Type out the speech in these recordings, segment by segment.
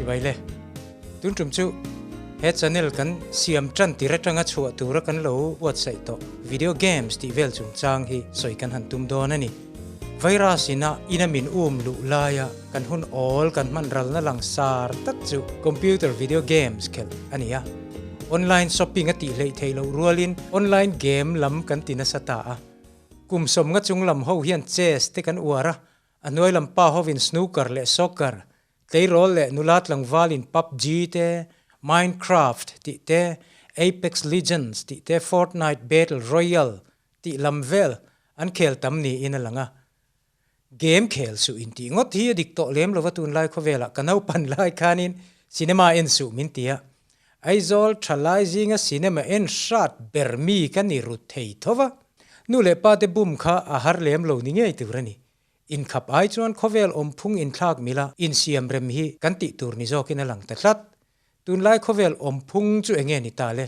Chibai le. Tun tum chu he channel kan siam tan tir atanga chhuah tura kan lo buatsaih tawh video games tih vel chungchang hi sawi kan han tum dawn a ni. Virus ina ina min um luh laia kan hun awl kan hman ralna langsar tak chu computer video games khelh a ni a. Online shopping a tih hleih theih loh rualin online game lam kan ti nasa ta a. Kum sawmnga chung lam ho hian chess te kan uar a, a hnuai lam pa hovin snooker leh soccer, tleirawl leh nula tlangvalin PUBG te, Minecraft tih te, Apex Legends tih te, Fortnite Battle Royale tih lam vel an khel tam niin a lang a. Game khel suh intih ngawt hi a dik tawh lem lova tunlai khawvelah ka naupan lai khanin cinema en suh min ti a. Aizawl thalai zinga cinema en hrat ber mi ka ni rut thei tho va. Nu leh pa te bum kha a har lem lo ni ngei tur a ni. Inkhap ai chuan khawvel awmphung inthlak mila insiam rem hi kan tih tur ni zawkin a lang ta tlat. Tunlai khawvel awmphung chu enge ni ta le?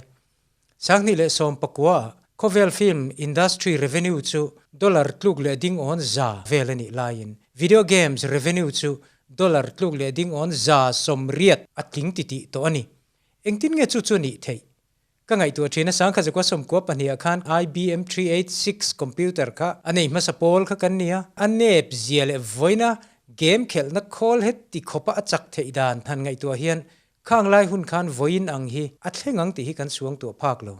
2019 ah khawvel film industry revenue chu dollar tluk leh ding awn za vel a nih laiin video games revenue chu dollar tluk leh ding awn 80% a tling titih tawh a ni. Engtin nge chu chu nih theih? Ka ngaihtuah thin a 1992 ah khan IBM 386 computer kha a nei hmasa pawl kha kan ni a, a nep zia leh vawiina game khelhna khawl heti khawpa a chak theih dan han ngaihtuah hian Khang lai hun khan vawiin ang hi a thleng ang tih hi kan suang tuah phak lo.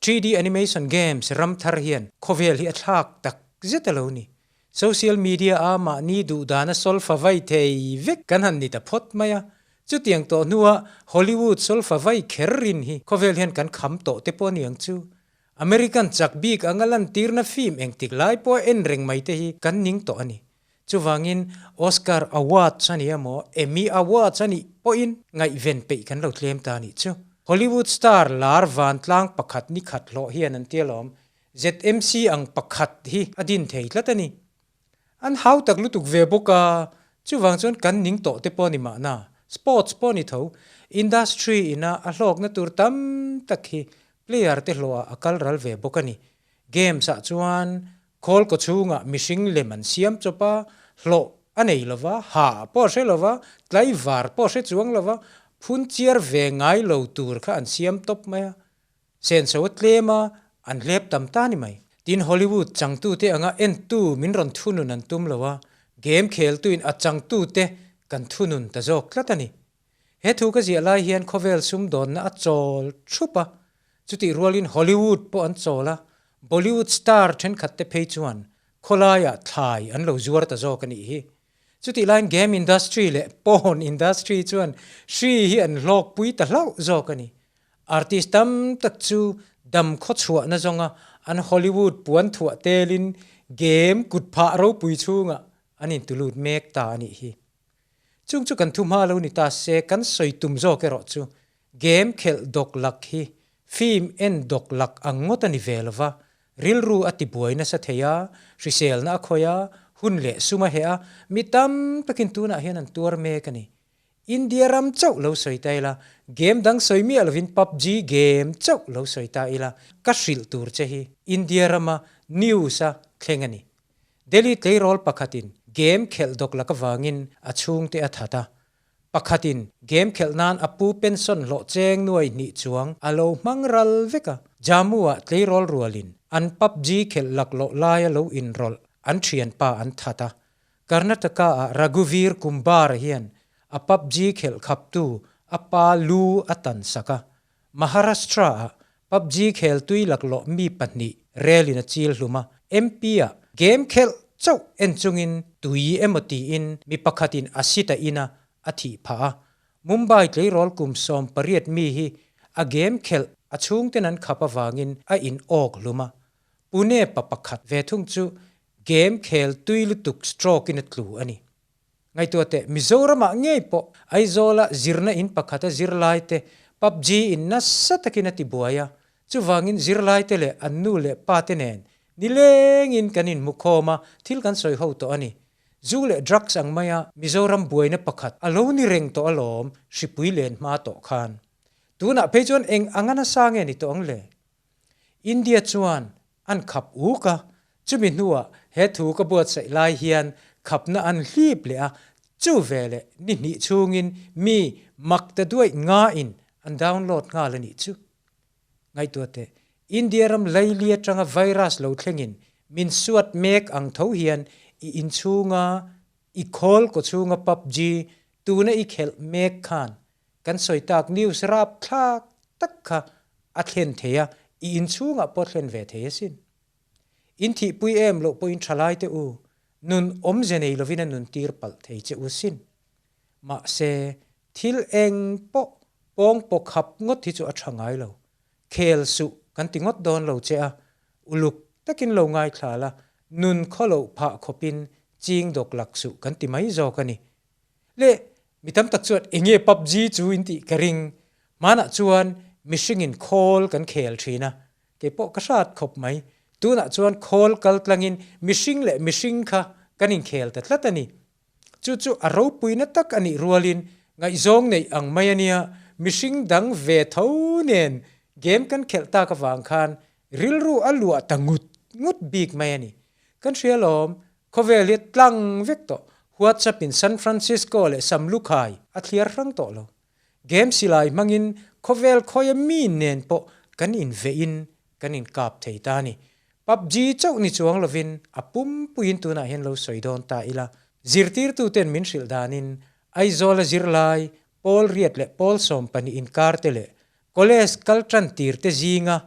3D animation games ram thar hian khawvel hi a thlak tak zet a lo ni. Social media a mahni duh dana solfa vai thei vek kan han ni ta phawt mai a. Chutiang tawh hnua Hollywood solfa vai kher rin hi khawvel hian kan kham tawh te pawh a ni ang chu. American chak bik anga lantirna film engtik lai pawh a en reng mai te hi kan ning tawh a ni. Chuvangin Oscar Awards a ni emaw, Emmy Awards a nih pawhin ngaihven peih kan lo tlem ta a nih chu. Hollywood star lar vantlang pakhat ni khat hlawh hian an ti alawm, ZMC ang pakhat hi a din thei tlat a ni. An hau tak lutuk ve bawk a, chuvang chuan kan ning tawh te pawh a ni mahna, sports pawh a ni tho, industry ina a hlawkna tur tam tak hi player te hlawhah a kal ral ve bawk a ni. Games ah chuan Khawl kaw chhungah mihring lem an siam chawp a, hlawh a nei lo va, ha pawh a hre lo va, tlaivar pawh a hre chuang lo va, phun chiar ve ngai lo tur kha an siam tawp mai a. Senso a tlem a, an hlep tam ta ni mai. Tin, Hollywood changtute anga entu min rawn thunun an tum lo a, game kheltuin a changtute kan thunun ta zawk tlat a ni. He thu ka ziah lai hian khawvel sumdawnna a chawl thup a, chutih rualin Hollywood pawh an chawl a, Bollywood star thenkhat te phei chuan khawlaiah thlai an lo zuar ta zawk a nih hi. Chutih laiin game industry leh porn industry chuan hri hi an hlawkpui ta hlauh zawk a ni. Artist tam tak chu dam khawchhuahna zawnga an Hollywood puan thuah telin game kut phah ropui chhungah an intulut mek ta a nih hi. Chung chu kan thu hma lo ni ta se kan sawi tum zawk erawh chu game khelh dawk lak hi film en dawk lak ang ngawt a ni ve lova, rilru a ti buai nasa thei a, hriselna a khawi a, hun leh sum a heh a, mi tam takin tunah hian an tuar mek a ni. India ram chauh lo sawi ta ila, game dang sawi miah lovin PUBG game chauh lo sawi ta ila, ka hrilh tur che hi India rama news a thleng a ni. Delhi tleirawl pakhatin game khelh dawk lak avangin a chhungte a that a. Pakhatin game khelh nan a pu pension hlawh cheng nuai hnih chuang a lo hmang ral vek a. Jammu-ah tleirawl rualin an PUBG khelh laklawh laia lo inrawlh an thianpa an that a. Karnataka-ah Raghuvir Kumbar hian a PUBG khelh khaptu a pa lu a tan sak a. Maharashtra-ah PUBG khel tui laklawh mi pahnih relin a chil hlum a, MP-ah game khelh chauh en chungin tui emaw tiin mi pakhatin a sit a in a, a thih phah a. Mumbai tleirawl kum 18 mi hi a game khelh a chhungten an khap avangin a in awk hlum a. Pune pa pakhat ve thung chu game khel tui lutuk stroke in a tlu a ni. Ngaihtuah teh, Mizoramah ngei pawh Aizawla zirna in pakhata zirlaite PUBG in nasa takin a ti buai a, chuvangin zirlaite leh an nu leh pa te nen nilengin kan inhmu khawm a, thil kan sawi ho tawh a ni. Zu leh drugs ang maia Mizoram buaina pakhat a lo ni reng tawh alawm, hripui len hma tawh khan. Tunah phei chuan eng anga nasa nge ni tawh ang le? India chuan an khap uk a, chumi hnuah he thu ka buatsaih lai hian khapna an hlip leh a, Chu veleh ni hnih chhungin mi mak ta duaih ngain an download nghal a nih chu. Ngaihtuah teh, India ram laili atanga virus lo thlengin min suat mek ang tho hian i inchhunga i khawl kaw chhunga PUBG tuna i khelh mek khan kan sawi tak news rapthlak tak kha a thlen thei a, i inchhungah pawh a thlen ve thei asin. In thihpui em loh pawhin thalai te u, nun awmze nei lovin a nun tir palh thei che u sin. Mahse, thil eng pawh pawng paw khap ngawt hi chu a tha ngai lo. Khel suh kan ti ngawt dawn lo che a, uluk takin lo ngaithla la, nun khaw loh phah khawpin ching dawk lak suh kan ti mai zawk a ni. Le, mi tam tak chuan enge PUBG chu in tih ka ring. Hmanah chuan mihringin khawl kan khel thin a, Kei pawh ka hrat khawp mai. Tunah chuan khawl kal tlangin mihring leh mihring kha kan inkhel ta tlat a ni. Chu chu a ropuina tak a nih rualin ngaihzawng neih ang mai a nia, mihring dang ve tho nen game kan khelh tak avang khan rilru a luah ta ngut ngut bik mai a ni. Kan hria lawm, khawvel hi a tlang vek tawh. WhatsApp in San Francisco leh Samlukhai a thliar hrang tawh lo. Game silai hmangin khawvel khawia mi nen pawh kan invehin kan inkap thei ta a ni. PUBG chauh ni chuang lovin a pumpuiin tunah hian lo sawi dawn ta ila. Zirtirtuten min hrilh danin Aizawla zirlai pawl riat leh pawl 12 inkar te leh college kal tan tir te zinga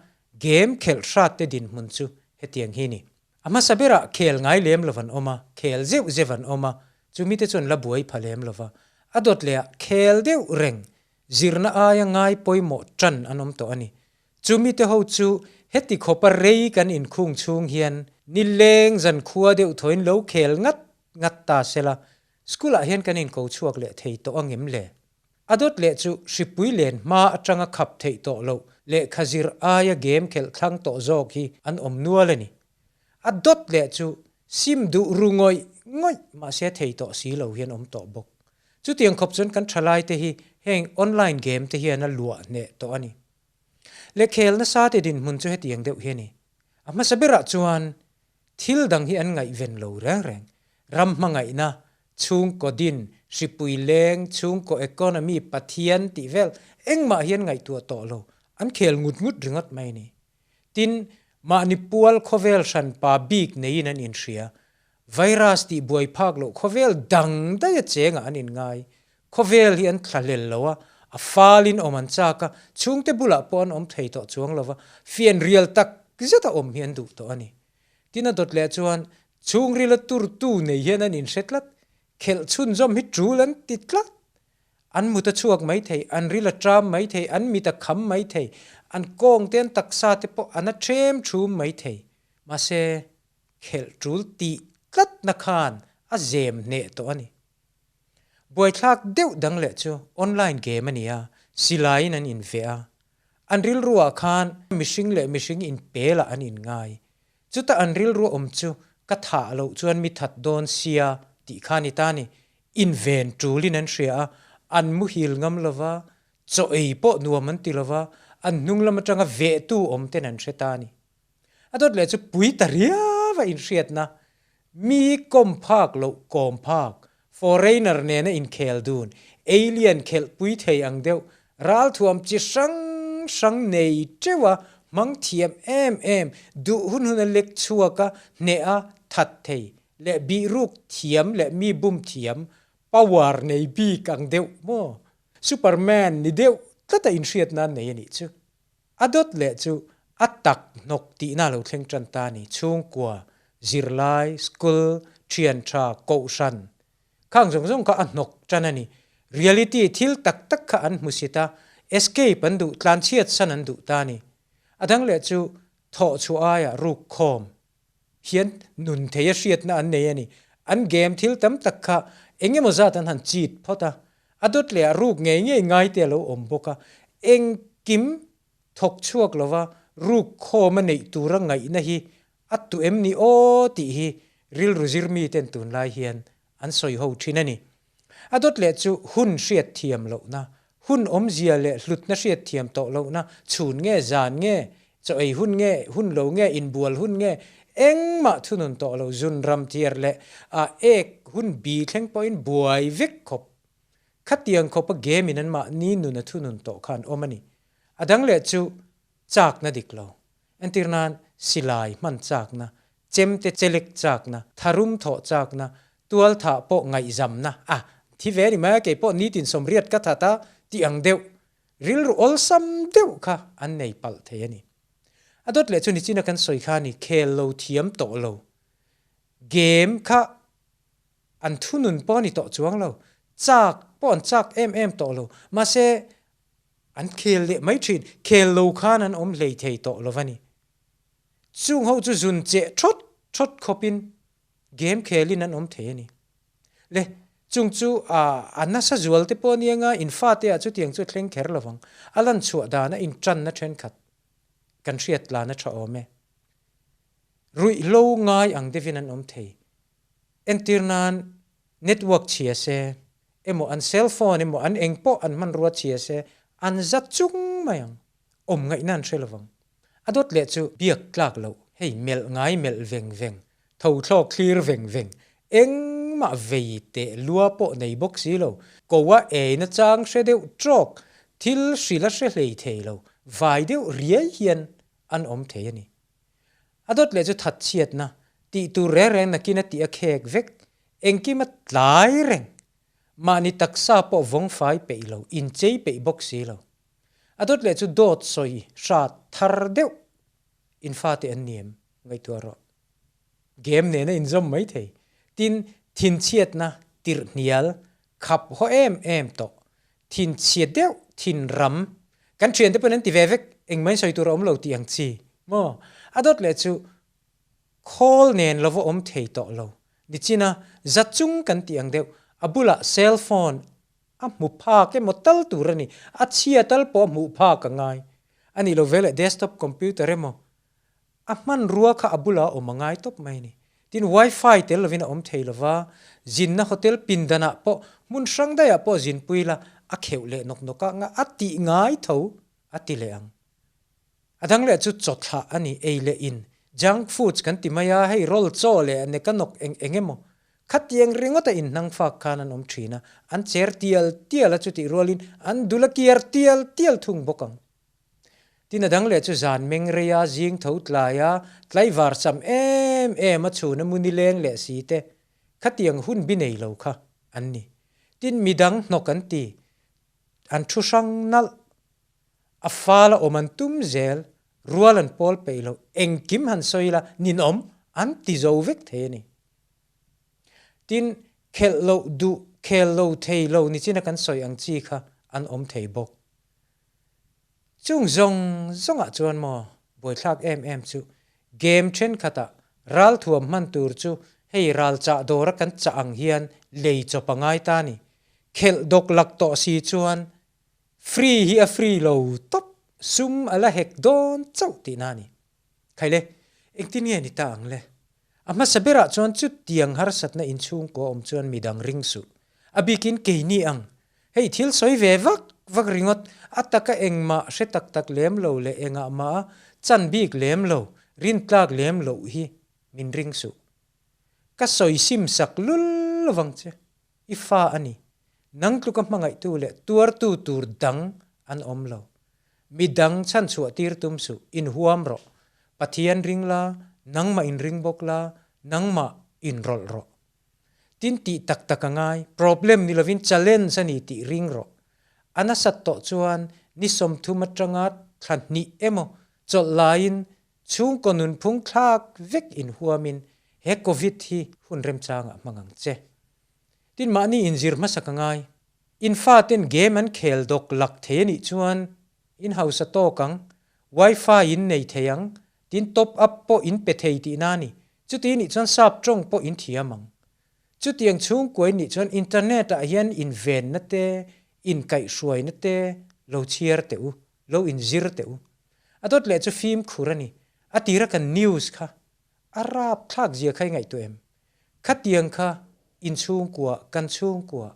game khelh hrat te dinhmun chu hetiang hi ni. A hmasa berah khel ngai lem lo an awm a, khel zeuh zeuh an awm a, chumi te chuan la buai pha lem lo va. A dawt leh ah khel deuh reng, zirna aia ngai pawimawh tan an awm tawh a ni. Chumi te ho chu heti khawpa rei kan inkhung chhung hian nileng zan khua deuh thawiin lo khel ngat ngat ta sela, school ah hian kan inko chhuak leh thei tawh angem le? A dawt leh chu hripui len hma atanga khap theih tawh loh lehkha zir aia game khelh thlang tawh zawk hi an awm nual a ni. A dawt leh chu sim duh ru ngawih ngawih mahse thei tawh si lo hian awm tawh bawk. Chutiang khawp chuan kan thalai te hi heng online game te hian a luah hneh tawh a ni. Lehkhel nasa te dinhmun chu hetiang deuh hi a ni. A hmasa berah chuan thil dang hi an ngaihven lo reng reng. Ram hmangaihna, chhungkaw din, hripui leng, chhungkaw economy, Pathian tih vel engmah hian ngaihtuah tawh lo, an khel ngut ngut ringawt mai a ni. Tin, mahni pual khawvel hranpa bik neiin an inhria. Virus tih buai phak loh khawvel dang daih a chengah an inngai. Khawvel hi an thlahlel lo a, a falin awm an chak a, chhungte bulah pawh an awm thei tawh chuang lo va, fianrial tak zeta awm hi an duh tawh a ni. Tin a dawt leh chuan chhungrila turtu nei hian an inhre tlat, khelh chhunzawm hi tul an ti tlat. An mut a chhuak mai thei, an ril a ṭam mai thei, an mit a kham mai thei, an kawng te an taksa te pawh an a ṭhem ṭhum mai thei. Mahse, khelh tul tih tlatna khan a zem hneh tawh a ni. Buaithlak deuh dang leh chu online game a ni a, silaiin an inveh a. An rilruah khan mihring leh mihring inpelah an inngai. Chuta an rilru awm chu ka thah loh chuan mi that dawn sia tih kha a ni ta a ni. Inven tulin an hria a, an muhil ngam lo va, chaw ei pawh nuam an ti lo va, an hnung lam atanga vehtu awm ten an hre ta a ni. A dawt leh chu pui ta riau a inhriatna, mi kawm phak loh kawm phak, foreigner nena inkhel dun, alien khelh pui thei ang deuh, ralthuam chi hrang hrang nei teuh a, hmang thiam em em, duh hun hun a lek chhuak a, hneh a, that thei, leh bihruk thiam leh mi bum thiam, power nei bik ang deuh maw? Superman ni deuh tlata inhriatna an nei a nih chu. A dawt leh chu a tak hnawk tihna a lo thleng tan ta a ni. Chhungkua, zirlai, school, thian tha, kohhran khang zawng zawng kha a hnawk tan a ni. Reality thil tak tak kha an hmu sit a, escape an duh, tlanchhiat san an duh ta a ni. A dang leh chu thawh chhuah aiah ruk khawm hian nun thei a hriatna an nei a ni. An game thil tam tak kha eng emaw zat an han cheat phawt a, a dawt leh ah ruk ngei ngei ngai te a lo awm bawk a, engkim thawk chhuak lova ruk khawm a neih tura ngaihna hi a tu em ni aw tih hi rilru zir mi ten tunlai hian an sawi ho thin a ni. A dawt leh chu hun hriat thiam lohna, hun awmzia leh hlutna hriat thiam tawh lohna, chhun nge, zan nge, chaw ei hun nge, hun lo nge, inbual hun nge, Engmah thunun tawh lo zun ram thiar leh a ek hun bi thleng pawhin buai vek khawp. Khatiang khawpa game in anmahni nun a thunun tawh kha an awm a ni. A dang leh chu chakna dik lo. Entir nan silai hman chakna, chemte chelek chakna, tharum thawh chakna, tual thah pawh ngaihzamna a thi ve a ni mai a, keipawh nitin sawmriat ka that a tih ang deuh, rilru awlsam deuh kha an nei palh thei a ni. A dawt leh chu nichina kan sawi kha a ni, khel lo thiam tawh lo. Game kha an thunun pawh a ni tawh chuang lo, chak pawh an chak em em tawh lo, mahse an khel leh mai thin, khel lo khan an awm hlei thei tawh lo va ni. Chung ho chu zun cheh thawt thawt khawpin game khelin an awm thei a ni. Le, chung chu a nasa zual te pawh ania nga in fate ah chutiang chu a thleng kher lo vang. A lan chhuah dana intanna thenkhat kan hriat tlan a tha awm e. Ruihhlo ngai ang deuhin an awm thei. Entir nan network chhia se, emaw an cell phone emaw an eng pawh an hmanrua chhia se, an za chung mai ang. Awm ngaihna an hre lovang. A dawt leh chu biak tlak loh, hei melh ngai melh veng veng, tho thlawk thlir veng veng, engmah vei teh lua pawh nei bawk si lo, ko a eina chang hre deuh trawk, thil hrilh a hre hlei thei lo, vai deuh riai hian an awm thei a ni. A dawt leh chu that chhiatna, tih tur reng reng nakin a tih a khek vek, engkim a tlai reng, mahni taksa pawh vawng fai peih lo, inchei peih bawk si lo. A dawt leh chu dawt sawi hrat thar deuh in fate an ni em? Ngaihtuah rawh. Game nena inzawm mai thei. Tin, thinchhiatna, tirhnial, khap haw em em tawh. Thinchhia deuh, thinram. Kan thiante pawn an ti ve vek, engmah in sawi tur a awm lo tih ang chi. Maw? A dawt leh chu khawl nen lova awm thei tawh lo. Nichina za chung kan tih ang deuh, a bulah cell phone A hmu phak emaw tal tur a ni. A chhia tal pawh a hmuh phak a ngai. A nih lo veleh desktop computer emaw a hmanrua kha a bulah a awm a ngai tawp mai a ni. Tin, wifi tel lovin a awm thei lova, zinna hotel pindanah pawh hmun hrang daihah pawh zinpui la a kheuh leh nawk nawk a, a tih ngai tho a ti leh ang. A dang leh chu chawthlah a ni, ei leh in. Junk foods kan ti mai a, hei roll chaw leh neka nawk eng eng emaw. Khatiang ringawta inhnang fak khan an awm thin a, an cher tial tial a chutih rualin an dul a kiar tial tial thung bawk ang. Tin a dang leh chu zan meng rei a, zing tho tlai a, tlaivar sam em em a chhun a muni leng leh si te, khatiang hun bi nei lo kha an ni. Tin midang hnawk an ti, an thu hrang nalh. A fal a awm an tum zel, rual an pawl peih lo, engkim han sawi ila ninawm an ti zo vek thei a ni. Tin, khelh loh duh, khel lo thei lo nichina kan sawi ang chi kha an awm thei bawk. Chung zawng zawngah chuan maw buaithlak em em chu game thenkhatah ralthuam hman tur chu hei ralchah dawra kan chah ang hian lei chawp a ngai ta a ni. Khelh dawk lak tawh si chuan Free hi a free lo tawp, sum a la hek dawn chauh tihna a ni. Khaile, engtin nge ni ta ang le? A hmasa berah chuan chutiang harsatna inchhungkaw awm chuan midang ring suh. A bikin keini ang. Hei thil sawi ve vak vak ringawt, a taka engmah hre tak tak lem lo leh engah mah a chan bik lem lo, rintlak lem loh hi min ring suh. Ka sawi sim sak lul lovang che. I fa a ni. Nang tluka hmangaihtu leh tuartu tur dang an awm lo. Mi dang chhanchhuah tir tum suh, inhuam rawh. Pathian ring la, nangmah inring bawk la, nangmah inrawlh rawh. Tin tih tak tak a ngai, problem ni lovin challenge a ni tih ring rawh. A nasat tawh chuan ni 30 atanga thla hnih emaw chawlh laiin chhungkaw nunphung thlak vek inhuamin he Covid hi hun remchangah hmang ang che. Tin mahni inzir hmasa ka ngai. In faten game an khel dawk lak thei a nih chuan in hausa tawk ang, wifi in nei thei ang, tin top up pawh in pe thei tihna a ni. Chuti nih chuan sap tawng pawh in thiam ang. Chutiang chhungkua in nih chuan internet ah hian invenna te, inkaihhruaina te lo chhiar teh u, lo inzir teh u. A dawt leh chu fimkhur a ni. A tira kan news kha a rapthlak zia kha i ngaihtuah em? Khatiang kha inchhungkua, kan chhungkua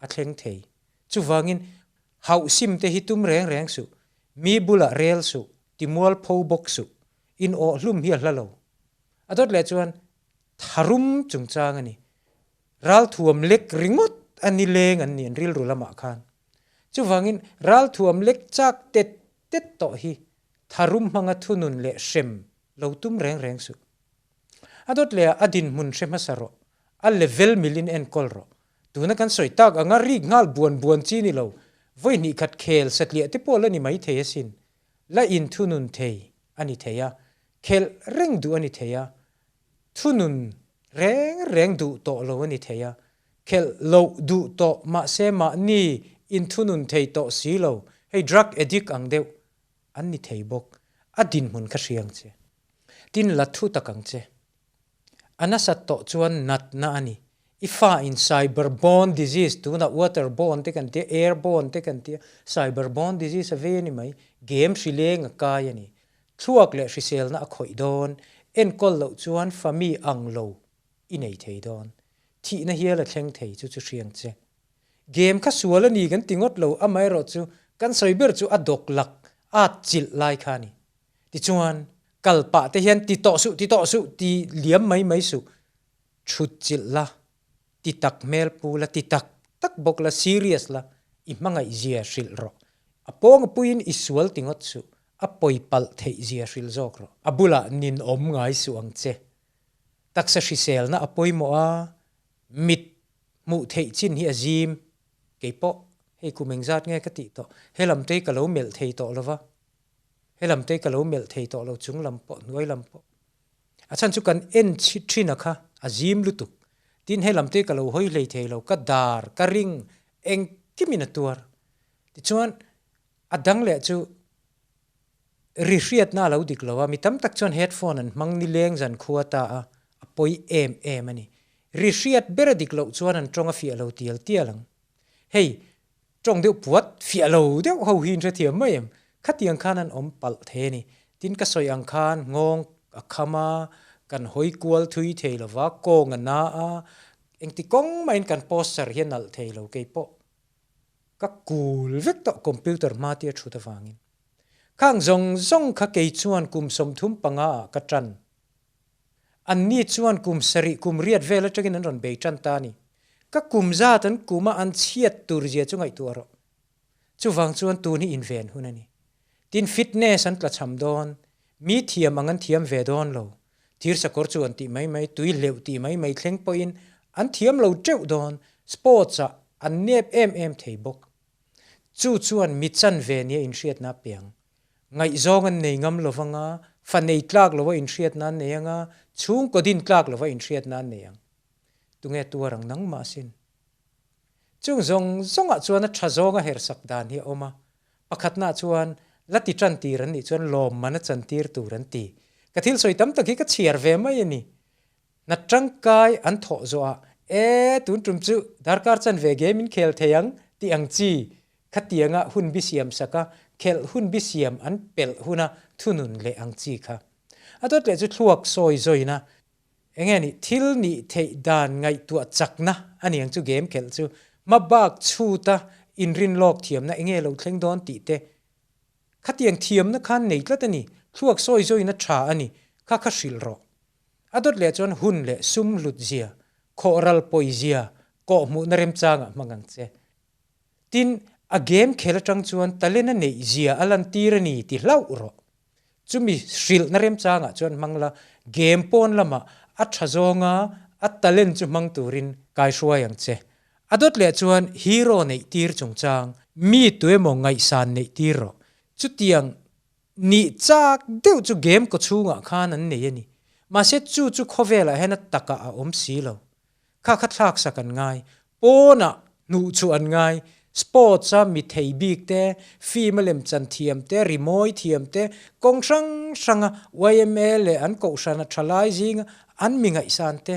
a thleng thei. Chuvangin hauh sim te hi tum reng reng suh, mi bulah rel suh, timual pho bawk suh, in awh hlum hi a hla lo. A dawt leh chuan tharum chungchang a ni. Ralthuam lek ringawt a ni leng an ni an rilru lamah khan. Chuvangin ralthuam lek chak tet tet tawh hi tharum hmanga thunun leh hrem lo tum reng reng suh. A dawt leh ah a dinhmun hre hmasa rawh, a level milin enkawl rawh. Tuna kan sawi tak anga rik nghal buan buan chi ni lo, vawi hnih khat khel satliah te pawh la ni mai thei asin. La inthunun thei a ni thei a, khelh reng duh a ni thei a, thunun reng reng duh tawh lo a ni thei a, khelh loh duh tawh mahse mahni inthunun thei tawh si lo, hei drug addict ang deuh an ni thei bawk, a dinhmun kha hria ang che. Tin la thu tak ang che. A nasat tawh chuan natna a ni. I fa in cyber borne disease tunah water borne te kan tia, air borne te kan tia, cyber borne disease a vei a ni mai. Game hri leng a kai a ni. Thluak leh hriselna a khawih dawn. Enkawl loh chuan fa mi ang lo i nei thei dawn. Thihna hial a thleng thei chu chu hria ang che. Game kha sual a ni kan ti ngawt lo, amaherawhchu kan sawi ber chu a dawk lak at chilh lai kha a ni. Tichuan, kal pah te hian ti tawh suh, ti tawh suh, ti liam mai mai suh. Thut chilh la, ti tak hmel pu la, ti tak tak bawk la, serious la, i hmangaih zia hrilh rawh. A pawng a puiin i sual ti ngawt suh, a pawi palh theih zia hrilh zawk rawh. A bulah ninawm ngai suh ang che. Taksa hriselna a pawimawh a, mit hmuh theih chin hi a zim. Keipawh hei kum engzat nge ka tih tawh, helam te hi ka lo melh thei tawh lova. Helam te ka lo melh thei tawh lo chung lam pawh hnuai lam pawh. A chhan chu kan en thin a kha a zim lutuk. Tin helam te ka lo hawi hlei thei lo, ka dar, ka ring engkim in a tuar. Tichuan a dang leh chu ri hriatna a lo dik lo a, mi tam tak chuan headphone an hmang nileng zan khua ta a, a pawi em em a ni. Ri hriat ber a dik loh chuan an tawng a fiah lo tial tial ang. Hei Tawng deuh puat fiah lo deuh ho hi in hrethiam mai em? Khatiang khan an awm palh thei a ni. Tin ka sawi ang khan nghawng a kham a, kan hawi kual thui thei lo va, kawng a na a, engti kawng mahin kan posture hi a nalh thei lo kei pawh. Ka kul vek tawh computer hma tia thut avangin. Khang zawng zawng kha kei chuan kum 35 ah ka tan. Anni chuan kum sarih kum riat vel atangin an rawn bei tan ta a ni. Ka kum zat an kum a an chhiat tur zia chu ngaihtuah rawh. Chuvang chuan tun hi inven hun a ni. Tin fitness an tlachham dawn, mi thiam ang an thiam ve dawn lo. Thir sakawr chu an tih mai mai, tui hleuh tih mai mai thleng pawhin an thiam lo teuh dawn, sports ah an nep em em thei bawk. Chu chuan mi chanve nia inhriatna a piang. Ngaihzawng an nei ngam lo vanga, fa nei tlak lova inhriatna an nei anga, chhungkaw din tlak lova inhriatna an nei ang. Tunge tuar ang nangmah asin? Chung zawng zawngah chuan a tha zawnga hersak dan hi a awm a. Pakhatnaah chuan la ti tan tir an nih chuan lawmman a chantir tur an ti. Ka thil sawi tam tak hi ka chhiar ve mai a ni. Hna tangkai an thawh zawhah, E, tun tum chu darkar chanve game in khel thei ang tih ang chi Khatianga hun bi siam sak a, khelh hun bi siam an pelh huna thunun leh ang chi kha. A dawt leh chu thluak sawi zawina, enge ni, thil nih theih dan ngaihtuah chakna a ni ang chu game khelh chu, hma bak chhuta inrin lawk thiamna enge lo thleng dawn tih te. Khatiang thiamna khan nei tlat a ni, thluak sawi zawina tha a ni, kha kha hrilh rawh. A dawt leh chuan hun leh sum hlut zia, khawhral pawi zia, kawhhmuhna remchangah hmang ang che. Tin, a game khel atang chuan talent a neih zia a lantir a ni ti hlauh rawh. Chumi hrilhna remchangah chuan hmang la, game pawn lamah a tha zawnga a talent chu hmang turin kaihruai ang che. A dawt leh chuan hero neih tir chungchang, mi tuemaw ngaihsan neih tir rawh. Chutiang nih chak deuh chu game kawchhungah khan an nei a ni. Mahse chu chu khawvelah hian a takah a awm si lo. Kha kha thlak sak an ngai. Pawnah hnuh chu an ngai. Sports a mi thei bik te, film a lemchan thiam te, rimawi thiam te, kawng hrang hranga yma leh an kohhran a thalai zinga an mi ngaihsan te,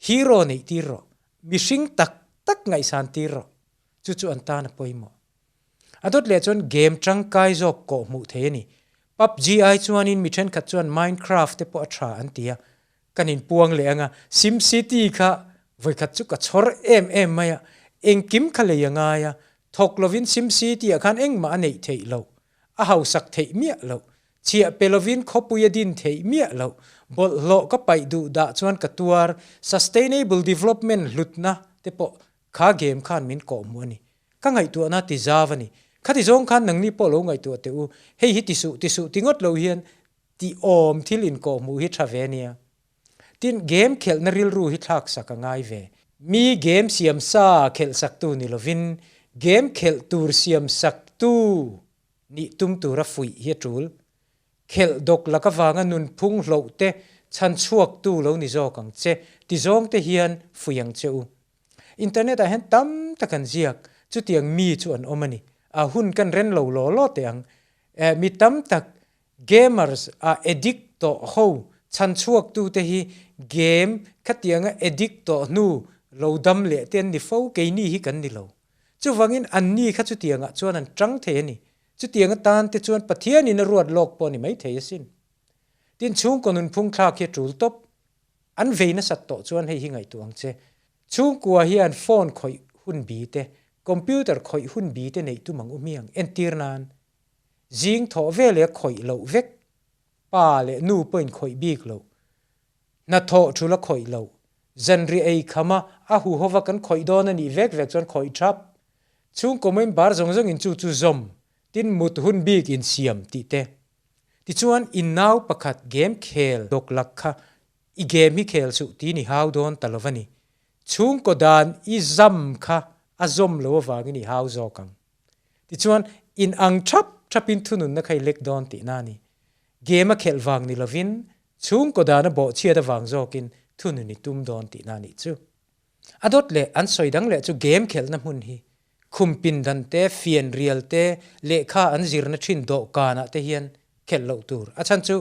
hero neih tir rawh. Mihring tak tak ngaihsan tir rawh. Chu chu an tan a pawimawh. A dawt leh chuan game tangkai zawk kawh hmuh thei a ni. PUBG ai chuanin mi thenkhat chuan Minecraft te pawh a tha an ti a. Kan inpuang leh anga SimCity kha vawikhat chu ka chhawr em em mai a, engkim kha lei a ngai a, thawk lovin SimCity ah khan engmah a neih theih loh, a hausak theih miah loh. Chhiah pe lovin khawpui a din theih miah loh. Bawlhhlawh ka paih duh dah chuan ka tuar. Sustainable development hlutna te pawh kha game khan min kawhhmuh a ni. Ka ngaihtuahna ti zau a ni. Khati zawng khan nangni pawh lo ngaihtuah teh u. Hei hi ti suh ti suh ti ngawt lo hian ti awm thil inkawhhmuh hi tha ve a nia. Tin, game khelhna rilru hi thlaksak a ngai ve. Mi game siam sa khelhsaktu ni lovin game khelh tur siamsaktu nih tum tura fuih hi a tul. Khelh dawk lak avanga nunphung hloh te chhan chhuaktu lo ni zawk ang che ti zawng te hian fuih ang che u. Internet ah hian tam tak an ziak, chutiang mi chu an awm a ni. A hun kan ren lo law law teh ang. Mi tam tak gamers a addict tawh ho chhan chhuaktu te hi game khatianga addict tawh hnu lo dam leh te an ni fo, keini hi kan ni lo. Chuvangin anni kha chutiangah chuan an tang thei a ni. Chutiang atan te chuan Pathianin a ruat lawk pawh a ni maithei asin. Tin, chhungkaw nunphung thlak hi a tul tawp. An vei nasat tawh chuan hei hi ngaihtuah ang che. Chhungkua hian phone khawih hun bi te, computer khawih hun bi te neih tum ang u hmiang. Entir nan, zing thawh veleh khawih loh vek, pa leh nu pawhin khawih bik loh, Hnathawh thul a khawih lo. Zanriah ei kham a, a huhova kan khawih dawn a nih vek vek chuan khawih thap. Chhungkaw member zawng zawngin chu chu zawm, tin mut hun bik insiam tih te. Tichuan in nau pakhat game khel dawk lak kha i game hi khel suh ti ni hau dawn ta lo va ni. Chhungkaw dan i zam kha a zawm lo avangin i hau zawk ang. Tichuan in ang thap thapin thununna kha i lek dawn tihna a ni. Game a khelh vang ni lovin Chhungkaw dana bawhchhiat avang zawkin thunun i tum dawn tihna a nih chu. A dawt leh an sawi dang leh chu game khelhna hmun hi khum pindan te, fian rial te, lehkha an zirna thin dawhkanah te hian khelh loh tur. A chhan chu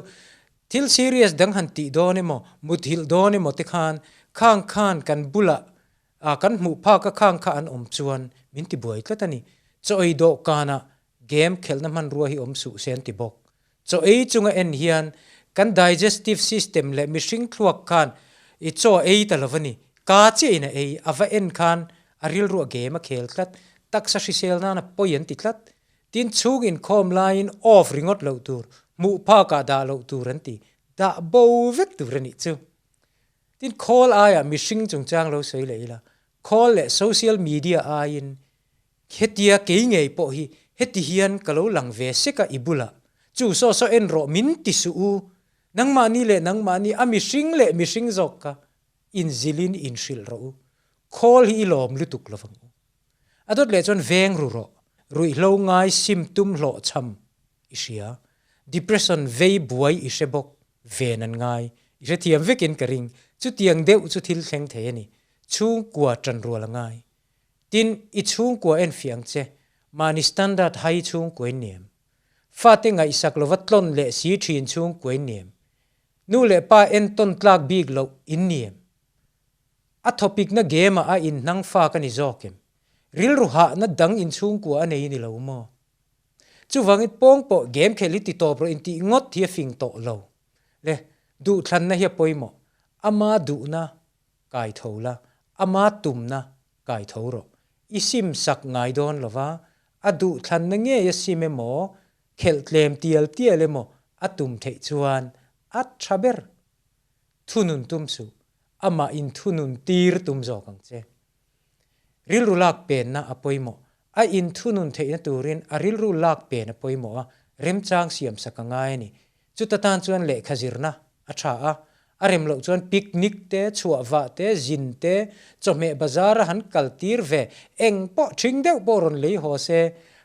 thil serious dang han tih dawn emaw, muthilh dawn emaw te khan khang khan kan bulah kan hmuh phak a khang kha an awm chuan min ti buai tlat a ni. Chaw ei dawhkanah game khelhna hmanrua hi awm suh se an ti bawk. Chaw ei chunga en hian kan digestive system leh mihring thluak khan i chaw a ei ta lo va ni. Ka chiah in a ei, a va en khan a rilru a game a khel tlat, taksa hrisel nana pawi an ti tlat. Tin, chhung inkhawm laiin off ringawt loh tur, hmuh phakah dah loh tur an ti, dah bo vek tur a nih chu. Tin, khawl aiah mihring chungchang lo sawi leh ila, khawl leh social media aiin Hetia kei ngei pawh hi heti hian ka lo lang ve sek a i bulah. Chu saw saw en rawh min ti suh u. Nangmahni leh nangmahni a mihring leh mihring zawk kha inzilin inhrilh rawh u. Khawl hi i lawm lutuk lo vang u. A dawt leh chuan veng ru rawh. Ruihhlo ngai sim tum hlawhchham i hria. Depression vei buai i hre bawk. Ven an ngai. I hrethiam vekin ka ring. Chutiang deuh chu thil thleng thei a ni. Chhungkua ṭanrual a ngai. Tin, i chhungkua en fiah ang che, mahni standard hai chhungkua in niam. Fate ngaihsak lova tlawn leh si thin chhungkua in niam. Nu leh pa entawn tlak bik loh in niam. A thawpikna game ah a inhnang fa ka ni zawk em? Rilru hahna dang in chhungkua a nei ni lo maw? Chuvangin pawng pawh game khelh hi ti tawp rawh intih ngawt hi a fing tawh lo. Le, duhthlanna hi a pawimawh. Ama duhna Kai tho la, ama tumna kai tho rawh. I sim sak ngai dawn lo va, a duhthlanna ngei a sim emaw, khelh tlem tial tial emaw a tum theih chuan a tha ber. Thunun tum suh, amah in thunun tir tum zawk ang che. Rilru lak penna a pawimawh. A in thunun theihna turin a rilru lak pen a pawimawh a, remchang siam sak a ngai a ni. Chuta tan chuan lehkha zirna a tha a, a rem loh chuan picnic te, chhuahvah te, zin te, chawhmeh bazar a han kal tir ve, eng pawh thing deuh pawh rawn lei haw se,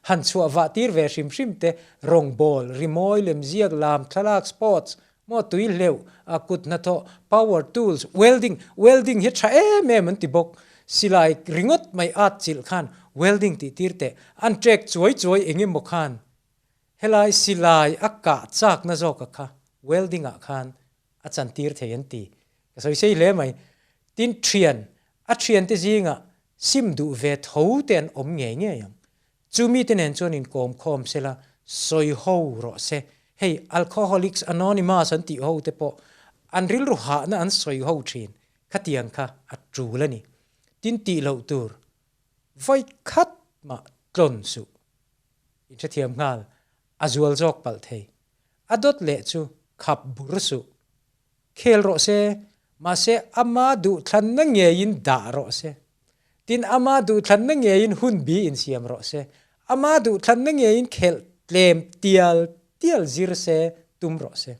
han chhuahvah tir ve hrim hrim te, rawngbâwl, rimawi, lemziak, lam, thlalak, sports, maw tui hleuh, a kut hnathawh, power tools, welding, welding hi tha em em an ti bawk, silai ringawt mai at chilh khan welding tih tir teh, an trek chuai chuai eng emaw khan Helai silai a kah chakna zawka kha welding ah khan a chantir thei an ti. Ka sawi sei hle mai. Tin thian, a thiante zingah sim duh ve tho te an awm ngei ngei ang. Chu mite nen chuan inkawm khawm sela sawi ho rawh se. Hei Alcoholics Anonymous an tih ho te pawh an rilru hahna an sawi ho thin. Khatiang kha a tul a ni. Tin tih loh tur vawi khat mah tlawn suh. Inhrethiam nghal, a zual zawk palh thei. A dawt leh chu khap bur suh. Khel rawh se, mahse ama duhthlanna ngeiin dah rawh se. Tin, ama duhthlanna ngeiin hun bi insiam rawh se. Ama duhthlanna ngeiin khelh tlem tial tial zir se tum rawh se.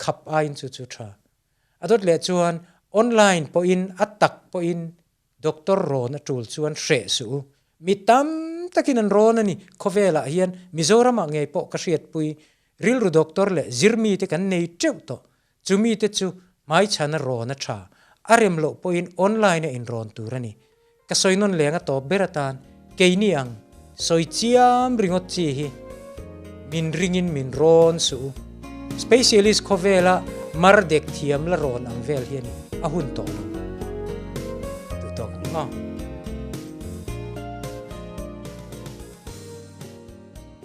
Khap aiin chu chu tha. A dawt leh chuan online pawhin a tak pawhin Doctor rawn a tul chuan hreh suh u. Mi tam takin an rawn a ni. Khawvelah hian Mizoramah ngei pawh ka hriatpui rilru doctor leh zirmite kan nei teuh tawh. Chumite chu hmaichhana rawn a tha. A rem loh pawhin online a inrawn tur a ni. Ka sawi nawn leng a tawp ber atan keini ang sawi chiam ringawt chi hi min ringin min rawn suh u. Specialist khawvela mar dek thiam la rawn ang vel hi a ni. A hun tawh lo. Duh tawk ang maw?